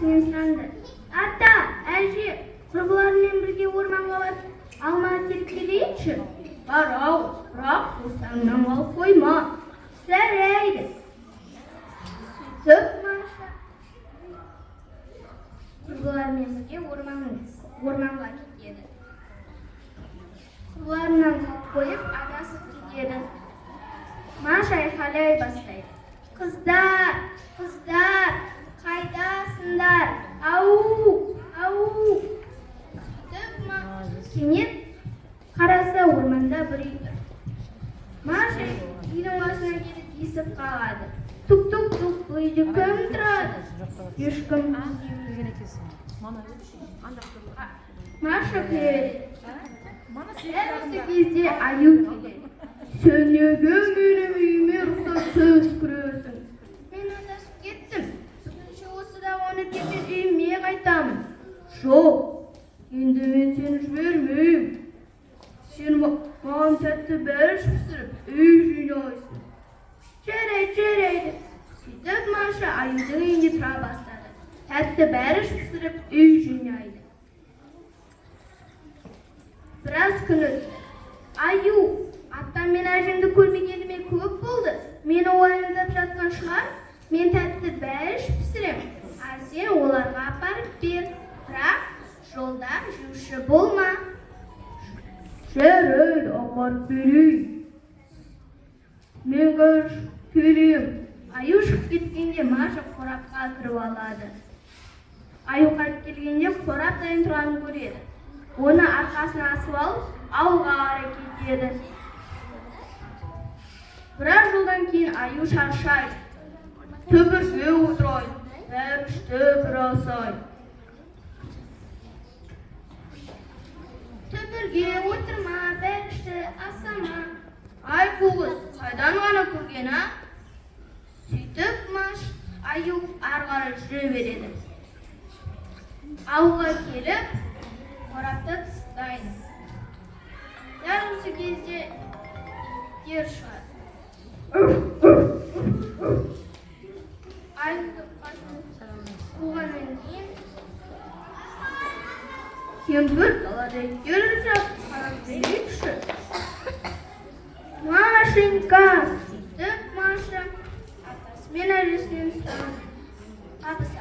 әжесінен сұранды. Ата, әже, құрбыларыммен бірге орманға барып, алма теріп келейінші. Бар ау, бірақ достарыңнан қалып қойма. Жарайды. Сөйтіп Маша құрбыларымен бірге орманға кетеді. Құрбыларынан қалып қойып, адасып кетеді. Маша айқайлай бастайды. Қыздар, қыздар, қайдасыңдар? Ау, ау! Сөйтіп кенет қараса, орманда бір үй тұр. Маша үйдің қасына келіп, есік қағады. Тук, тук, тук, бұл үйде кім тұрады? Ешкім. Келген екенсің. Мана анда. Маша кіреді. Мана. Дәл осы кезде аю келеді. Сен неге менің үйіме рұқсатсыз кіресің? Мен адасып кеттім. Бүгінше осыда қонып, ертең үйіме қайтамын. Жоқ, енді мен сені жібермеймін. Сен маған тәтті бәліш пісіріп, үй жинайсың. Жарайды, жарайды. Сөйтіп Маша аюдың үйінде тұра бастады. Тәтті бәліш пісіріп, үй жинайды. Біраз күн өтті. Аю, атам мен әжемді көрмегеніме көп болды. Мені уайымдап жатқан шығар. Мен тәтті бәліш пісірем, а сен оларға апарып бер. Бірақ жолда жеуші болма. Жарайды, апарып берейін. Мен қазір келем. Аю шығып кеткенде, Маша қорапқа кіріп алады. Аю қайтып келгенде, қорап дайын тұрғанын көреді. Оны арқасына асып алып, ауылға қарай кетеді. Біраз жолдан кейін аю шаршайды. Түбірге отырайын, бәлішті бір асайын. Түбірге отырма, бәлішті асама. Ай, қу қыз, қайдан ғана көрген, а? Сөйтіп аю ары қарай жүре береді. Ауылға келіп, қорапты тастайды. Дәл осы кезде иттер шығады. Аюды қуғаннан кейін кемпір: «Далада иттер жүріп, қарап берейікші». Машенька! Сөйтіп Маша атасы мен әжесінен сұрады. Атасы